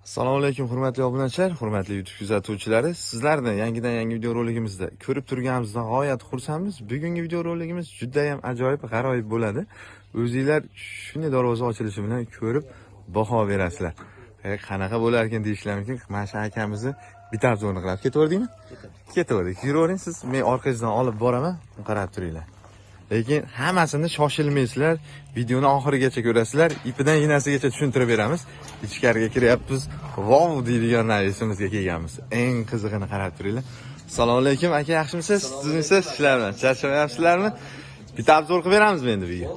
Assalomu alaykum, hurmatli obunachilar, hurmatli YouTube kuzatuvchilari. Sizlarni yangidan yangi videoroligimizda ko'rib turganimizdan g'oyat xursandmiz. Bugungi videoroligimiz juda ham ajoyib, g'aroyib bo'ladi. O'zinglar shunday darvoza ochilishi bilan ko'rib baho berasizlar. Qanaqa bo'lar ekan deyishlar mumkin. Mana shu akamizni bitta обзор ni qilib ketaverdikmi? Ketaverdik. Yuravering siz, men orqangizdan olib boraman, qarab turinglar. Lekin hammasini shoshilmaysizlar, videoni oxirigacha ko'rasizlar, ipidan ignasigacha tushuntirib beramiz. Ichkariga kiryapmiz, vau deydigan навес imizga kelganmiz. Eng qizig'ini qarab turinglar. Assalomu alaykum aka, yaxshimisiz? Tuzukmisiz? Ishlar bilan charchamayapsizlarmi? Bitta обзор qilib beramizmi endi bugun?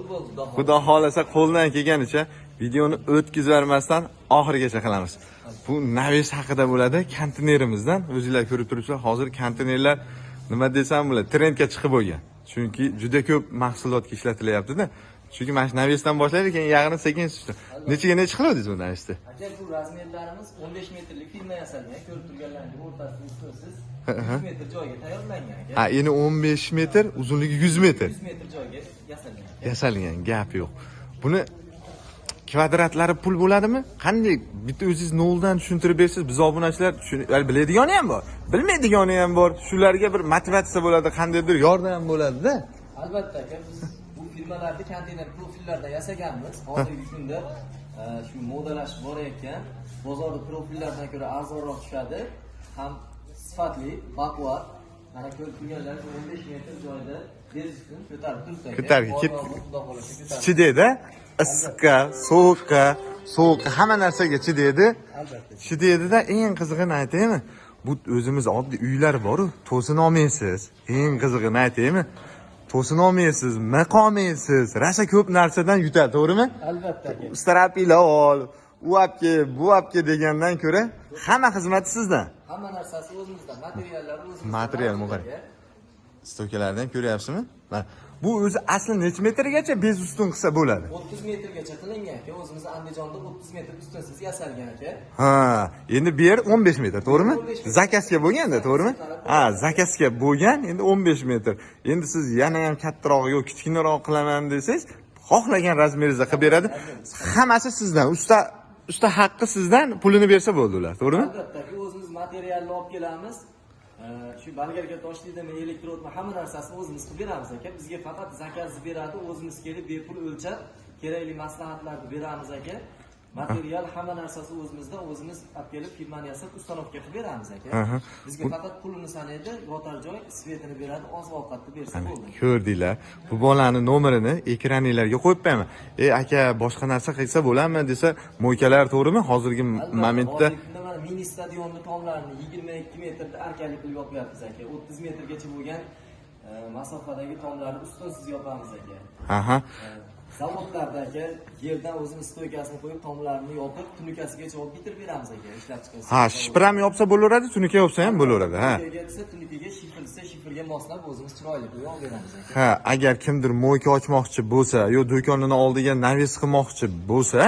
Xudo xohlasa, qo'ldan kelganicha videoni o'tkazib yubormasdan oxirigacha qilamiz. Bu навес haqida bo'ladi, konteynerimizdan. O'zinglar ko'rib turibsizlar, hozir konteynerlar, nima desam bo'ladi, trendga chiqib bo'lgan. Chunki juda ko'p mahsulotga ishlatilyapti-da. Chunki mana shu навес dan boshlaylik, keyin yag'ini sekin tushdi. Nechaga necha qiladingiz bu навес ni? Aka, bu размер larimiz 15 metrlik firma yasalgan, ko'rib turganlaringiz, o'rtasida ustunsiz 100 metr joyga tayyorlangan, aka. Ha, endi 15 metr, uzunligi 100 metr. 100 metr joyga yasalgan, aka. Yasalgan, gap yo'q. Buni kvadratlari pul bo'ladimi? Qanday, bitta o'zingiz noldan tushuntirib bersangiz, biz obunachilar biladigani ham bor, bilmaydigani ham bor. Shularga bir motivatsiya bo'ladi, qandaydir yordam bo'ladi-da. Albatta, aka, biz bu firmalarni konteyner profillardan yasaganmiz. Hozirgi kunda shu modalashib borayotgan, bozorda profillardan ko'ra arzonroq tushadi, ham sifatli, baquvvat. Mana, ko'rib turganlaringiz, 15 metr joyda без ustun ko'tarib turibdi, aka. Ko'tarib Xudo xohlasa, ko'tarib. Chidaydi, issiqqa, sovuqqa, hamma narsaga chidaydi. Albatta. Chidaydida, eng qizig'ini aytaymi? Bu o'zimiz oddiy uylar bor-u, to'sin olmaysiz. Eng qizig'ini aytaymi? To'sin olmaysiz, miq olmaysiz. Rosa ko'p narsadan yutadi, to'g'rimi? Albatta, aka. Стропила ol, u olib kel, bu olib kel degandan ko'ra hamma xizmati sizdan. Hamma narsasi o'zimizdan, materiallar o'zimizdan. Material mavjud, muqarrar. aka. Стойка larni ham ko'ryapsizmi? Mana bu o'zi asli necha metrgacha без ustun qilsa bo'ladi? 30 metrgacha qilingan, aka. O'zimiz Andijonda 30 metr ustunsiz yasalgan, aka. Ha, endi bu yer 15 metr, to'g'rimi? 15 metr. Заказ ga bo'lganda, to'g'rimi? Ha, заказ ga bo'lgan, endi 15 metr. Endi siz yana ham kattaroq yo kichkinaroq qilaman desangiz, xohlagan размер ingizda qilib beradi. Hammasi sizdan. Usta haqqi sizdan, pulini bersa bo'ldi ular, to'g'rimi? Albatta, aka, o'zimiz materialni olib kelamiz. Shu bolgarka toshlaydimi, elektrodmi, hamma narsasini o'zimiz qilib beramiz, aka. Bizga faqat заказ beradi, o'zimiz kelib bepul o'lchab, kerakli maslahatlarni beramiz, aka. Material, hamma narsasi o'zimizda, o'zimiz olib kelib, firmani yasab, установка qilib beramiz, aka. Bizga faqat pulini sanaydi, yotar joy, свет ini beradi, oziq ovqatni bersa bo'ldi. Ko'rdinglar. Bu bolani nomerini ekraninglarga qo'yib qo'yaman. "Ey aka, boshqa narsa qilsa bo'ladimi?" desa, мойка lar, to'g'rimi? Hozirgi Albatta, momentda hozirgi kunda mana mini stadionni tomlarini 22 metrda arkali qilib yopyapmiz, aka. 30 metrgacha bo'lgan masofadagi tomlarni ustunsiz yopamiz, aka. Zavodlarda, aka, yerdan o'zimiz стойка sini qo'yib, tomlarini yopib, tunukasigacha olib bitirib beramiz, aka, ishlab chiqarsa. Ha, shipir ham yopsa bo'laveradi, tunuka yopsa ham bo'laveradi, ha. Tunukaga desa tunukaga, shifr desa shifrga moslab o'zimiz chiroyli qilib yopib beramiz, aka. Ha, agar kimdir мойка ochmoqchi bo'lsa, yo do'konini oldiga навес qilmoqchi bo'lsa,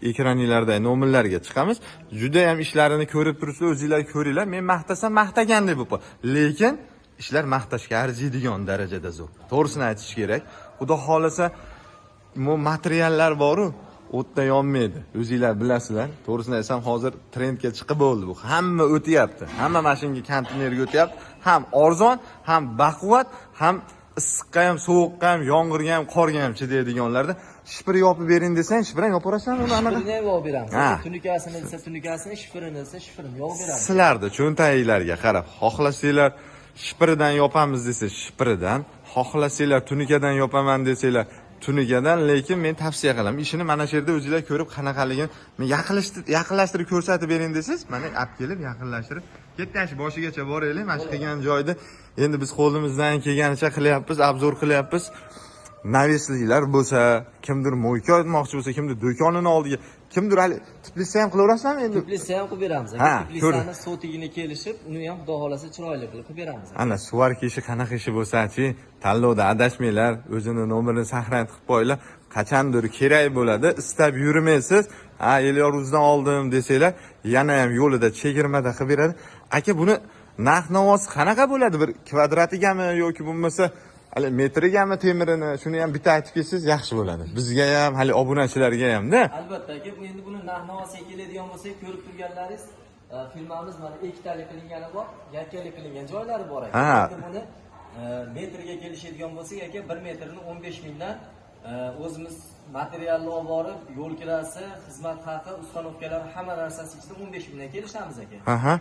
ekraninglardagi nomerlarga chiqamiz. Juda ham ishlarini ko'rib turibsizlar, o'zinglar ko'ringlar. Men maqtasam maqtagandek bo'lib qoladi. Lekin ishlar maqtashga arziydigan darajada zo'r. To'g'risini aytish kerak. Xudo xohlasa, bu materiallar bor-u, o'tda yonmaydi. O'zinglar bilasizlar. To'g'risini aytsam, hozir trendga chiqib bo'ldi bu. Hamma o'tyapti. Hamma mashinga, konteynerga o'tyapti. Ham arzon, ham baquvvat, ham issiqqa ham, sovuqqa ham, yomg'irga ham, qorga ham chidaydiganlarda. Shipir yopib bering desang, shipir ham yopaverasanmi uni anaqa? Shifrini ham yopib beramiz. Ha. Tunukasini desa tunukasini, shifrini desa shifrini yopib beramiz. Sizlarni cho'ntaginglarga qarab, xohlasanglar shipiridan yopamiz desa shipiridan, xohlasanglar tunukadan yopaman desanglar tunukadan, lekin men tavsiya qilaman. Ishini mana shu yerda o'zinglar ko'rib qanaqaligini, men yaqinlashtirib ko'rsatib bering desangiz, mana olib kelib yaqinlashtirib, ketdi shu boshigacha boraylik, mana shu qilgan joyda. Endi biz qo'limizdan kelganicha qilyapmiz, обзор qilyapmiz. Навес liklar bo'lsa, kimdir мойка otmoqchi bo'lsa, kimdir do'konini oldiga, kimdir hali теплица ham qilaverasizlarmi endi? Теплица ham qilib beramiz, aka. Ha, Теплица ni sotigini kelishib, uni ham xudo xohlasa chiroyli qilib qilib beramiz, aka. Ana сварка ishi qanaqa ishi bo'lsa-chi, tanlovda adashmanglar, o'zini nomerini saqlanib qilib qo'yinglar. Qachondir kerak bo'ladi, istab yurmaysiz. Ha, Elyor o'zidan oldim desanglar, yana ham yo'lida chegirmada qilib beradi. Aka, buni narx navosi qanaqa bo'ladi? Bir kvadratigami yoki bo'lmasa Hali metrigami temirini shuni ham bitta aytib ketsangiz yaxshi bo'ladi. Bizga ham, hali obunachilarga ham-da. Albatta aka, bu endi buni narx-navosiga keladigan bo'lsak, ko'rib turganlaringiz, firmamiz mana ikkitalik qilingani bor, yakkalik qilingan joylari bor aka. Endi buni metrga kelishadigan bo'lsak aka, 1 metrini 15 mingdan o'zimiz materialni olib borib, yo'l kirasi, xizmat haqi, ustanovkalar, hamma narsasi ichida 15 mingdan kelishamiz aka. Aha.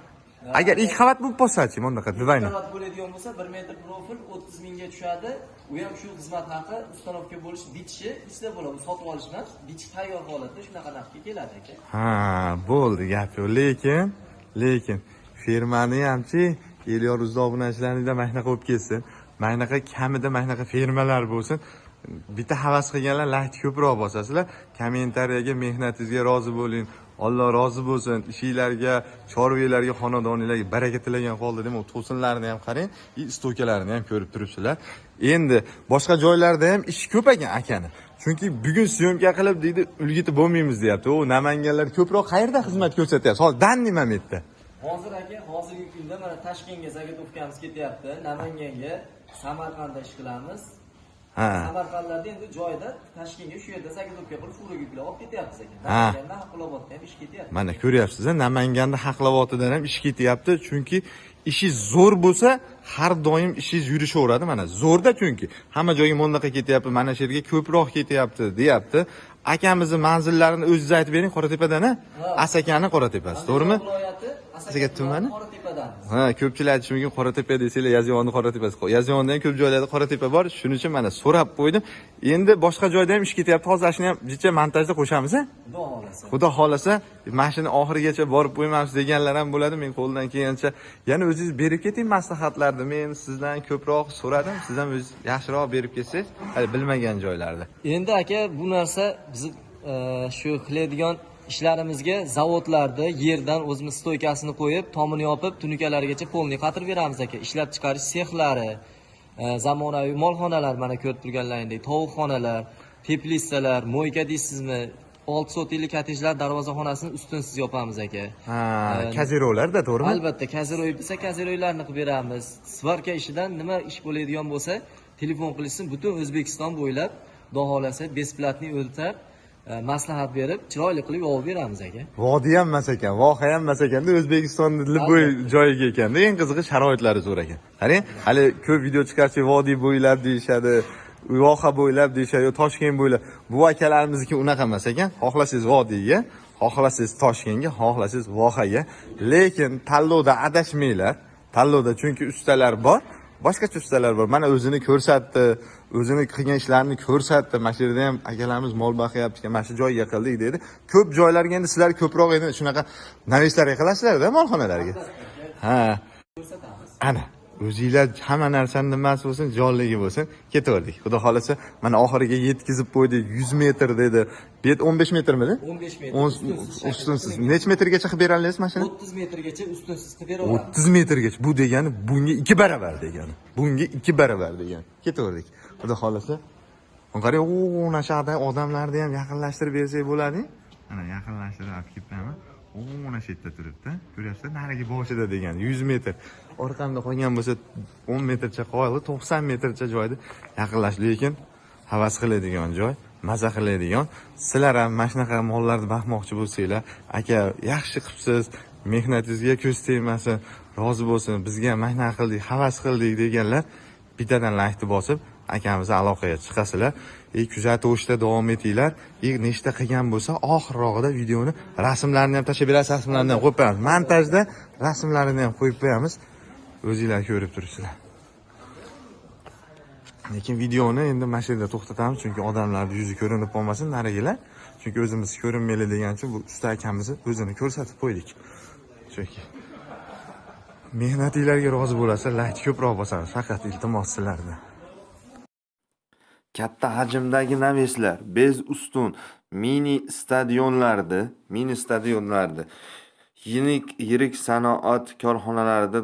Agar ikki qavat bo'lib qolsa-chi, bundaqa dvayni. Ikki qavat bo'ladigan bo'lsa, 1 metr profil 30 mingga tushadi. U ham shu xizmat haqi, ustanovka bo'lish, bitishi ichida bo'ladi. U sotib olish emas, bitish tayyor holatda shunaqa narxga keladi aka. Ha, bo'ldi, gap yo'q. Lekin firmani hamchi Elyor o'z obunachilaringizda mana shunaqa bo'lib ketsin. Mana shunaqa kamida mana shunaqa firmalar bo'lsin. Bitta havas qilganlar like ko'proq bosasizlar. Kommentariyaga mehnatingizga rozi bo'ling. Alloh rozi bo'lsin. Ishinglarga, chorvalarga, xonadoninglarga baraka tilagan holda demak, to'sinlarni ham qarang, istokalarini ham ko'rib turibsizlar. Endi boshqa joylarda ham ish ko'p ekan akani. Chunki bugun syomka qilib deydi, ulgitib bo'lmaymiz deyapti. U Namanganlar ko'proq qayerda xizmat ko'rsatyapti? Hozir danniy momentda. Hozir aka, hozirgi kunda mana Toshkentga zagotovkamiz ketyapti, Namanganga, Samarqandda ish qilamiz. Samarqandlarda endi joyida Toshkentga shu yerda zagotovka qilib furaga yuklab olib ketyapmiz aka. Namanganda Haqlobodda ham ish ketyapti. Mana ko'ryapsiz, Namanganda Haqlobotidan ham ish ketyapti. Chunki ishi zo'r bo'lsa, har doim ishingiz yurishaveradi. Mana zo'rda, chunki hamma joyga bundaqa ketyapti, mana shu yerga ko'proq ketyapti, deyapti. Akamizni manzillarini o'zingiz aytib bering, Qoratepadan, ha? Asakani Qoratepasi, to'g'rimi? Asaka tumani? Qoratepadan. Ha, ko'pchilik aytishi mumkin, Qoratepa desanglar Yozyovonni Qoratepasi. Yozyovonda ham ko'p joylarda Qoratepa bor. Shuning uchun mana so'rab qo'ydim. Endi boshqa joyda ham ish ketyapti. Hozir shuni ham jicha montajda qo'shamiz, ha? Xudo xolasa. Xudo xolasa, mana shuni oxirigacha borib qo'ymamiz deganlar ham bo'ladi. Men qo'ldan kelgancha yana o'zingiz berib keting maslahatlarni. Men sizdan ko'proq so'radim, siz ham o'zingiz yaxshiroq berib ketsangiz, hali bilmagan joylarda. Endi aka, bu narsa bizni shu qiladigan ishlarimizga zavodlarda yerdan o'zimiz stoykasini qo'yib, tomini yopib, tunukalarigacha polniy qatirib beramiz aka. Ishlab chiqarish sexlari, zamonaviy molxonalar, mana ko'rib turganlaringdek, tovuqxonalar, teplitsalar, moyka deysizmi, 6 sotiyli kottejlar darvozaxonasini ustunsiz yopamiz aka. Ha, kazirolarda, to'g'rimi? Albatta, kaziroy desa kaziroylarni qilib beramiz. Svarka ishidan nima ish bo'ladigan bo'lsa, telefon qilishsin, butun O'zbekiston bo'ylab xudo xolasa besplatniy o'ltab maslahat berib, chiroyli qilib yopib beramiz aka. Vodiy ham emas ekan, voha ham emas ekanda, O'zbekistonning bo'y joyiga ekanda, eng qizig'i sharoitlari zo'r ekan. Qarang, hali ko'p video chiqarsak vodiy bo'ylab deyishadi, voha bo'ylab deyishadi, yo Toshkent bo'ylab. Bu akalarimizniki unaqa emas ekan. Xohlasangiz vodiyga, xohlasangiz Toshkentga, xohlasangiz vohaga, lekin tanlovda adashmanglar. Tanlovda chunki ustalar bor, boshqacha ustalar bor. Mana o'zini ko'rsatdi, o'zini qilgan ishlarini ko'rsatdi. Mana shu yerda ham akalarimiz mol boqyapti ekan, mana shu joyga qildik dedi. Ko'p joylarga endi sizlar ko'proq endi shunaqa naveslarga qilasizlar-da, molxonalarga. Ha. Ko'rsatamiz. Ana, o'zinglar hamma narsani nimasi bo'lsin, jonligi bo'lsin, ketaverdik. Xudo xolasa, mana oxiriga yetkazib qo'ydik. 100 metr dedi. Bu yerda 15 metrmidi? 15 metr. Ustunsiz. Necha metrgacha qilib bera olasiz mashina? 30 metrgacha ustunsiz qilib bera olamiz. 30 metrgacha. Bu degani bunga 2 barobar degani. Bunga 2 barobar degani. Ketaverdik. Xudo xolasa. Qarang, o'na shahda odamlarni ham yaqinlashtirib bersak bo'ladi. Mana yaqinlashtirib olib ketmayman. O'na shu yerda turibdi. Ko'ryapsiz, narigi boshida degani 100 metr. Orqamda qolgan bo'lsa 10 metrcha qoldi, 90 metrcha joyda yaqinlashdi, lekin havas qiladigan joy, maza qiladigan. Sizlar ham mana shunaqa mollarni boqmoqchi bo'lsanglar, aka, yaxshi qilibsiz, mehnatingizga ko'z tegmasin, rozi bo'lsin, bizga mana shunaqa qildik, havas qildik deganlar bittadan like bosib akamizni aloqaga chiqasizlar. Kuzatuvda davom etinglar. Nechta qilgan bo'lsa, oxirrog'ida videoni rasmlarini ham tashlab berasiz, rasmlarini ham qo'yib qo'yamiz. Montajda rasmlarini ham qo'yib qo'yamiz. O'zinglar ko'rib turibsizlar. Lekin videoni endi mana shu yerda to'xtatamiz, chunki odamlarning yuzi ko'rinib qolmasin narigilar. Chunki o'zimiz ko'rinmayli degan uchun bu usta akamizni o'zini ko'rsatib qo'ydik. Chunki mehnatinglarga rozi bo'lasizlar, like ko'proq bosamiz, faqat iltimos sizlardan. Katta hajmdagi naveslar, bez ustun, mini stadionlarda, yirik sanoat korxonalarida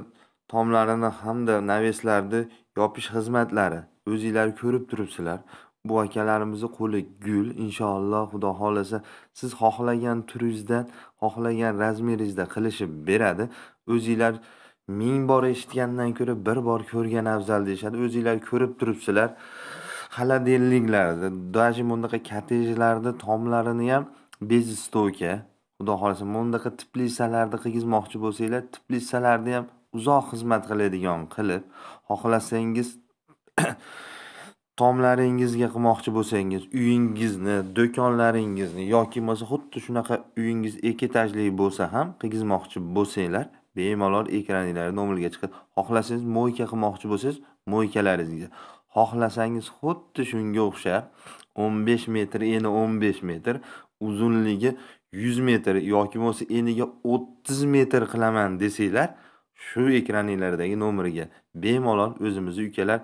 tomlarini hamda naveslarni yopish xizmatlari. O'zinglar ko'rib turibsizlar. Bu akalarimizni qo'li gul. Inshaalloh, Xudo xolasa, siz xohlagan turingizdan, xohlagan razmeringizda qilishib beradi. O'zinglar Ming bor eshitgandan ko'ra bir bor ko'rgan afzal deyishadi. O'zinglar ko'rib turibsizlar. Холодильник larda, даже bunaqa kottejlarda tomlarini ham без stoyka. Xudo xohlasa, bunaqa teplitsalarda qilgizmoqchi bo'lsanglar, teplitsalarni ham uzoq xizmat qiladigan qilib, xohlasangiz tomlaringizga qilmoqchi bo'lsangiz, uyingizni, do'konlaringizni yoki bo'lmasa xuddi shunaqa uyingiz 2 etajli bo'lsa ham qilgizmoqchi bo'lsanglar, bemalol ekraninglar nomerga chiqib, xohlasangiz мойка qilmoqchi bo'lsangiz, мойка laringizga, xohlasangiz xuddi shunga o'xshab 15 metr, eni 15 metr, uzunligi 100 metr yoki bo'lmasa eniga 30 metr qilaman desanglar, shu ekraninglardagi nomeriga bemalol o'zimizni ukalar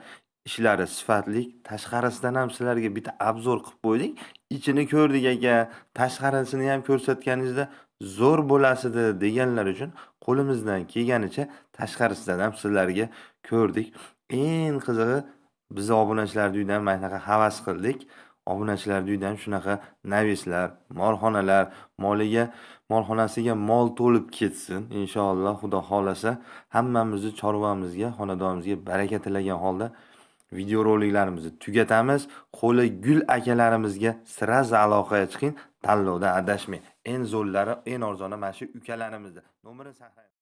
ishlari sifatli. Tashqarisidan ham sizlarga bitta обзор qilib qo'ydik. Ichini ko'rdik aka, tashqarisini ham ko'rsatganingizda zo'r bo'lasidi deganlar uchun qo'limizdan kelganicha tashqarisidan ham sizlarga ko'rdik. Eng qizig'i, biz obunachilarni uyidan mana shunaqa havas qildik. Obunachilarni uyidan shunaqa навес lar, molxonalar, moliga, molxonasiga mol to'lib ketsin. Inshaalloh, Xudo xohlasa, hammamizni chorvamizga, xonadonimizga baraka tilagan holda videoroliklarimizni tugatamiz. Qo'li gul akalarimizga сразу aloqaga chiqing, tanlovda adashmang. Eng zo'rlari, eng arzoni mana shu ukalarimizda. Nomerini saqlang.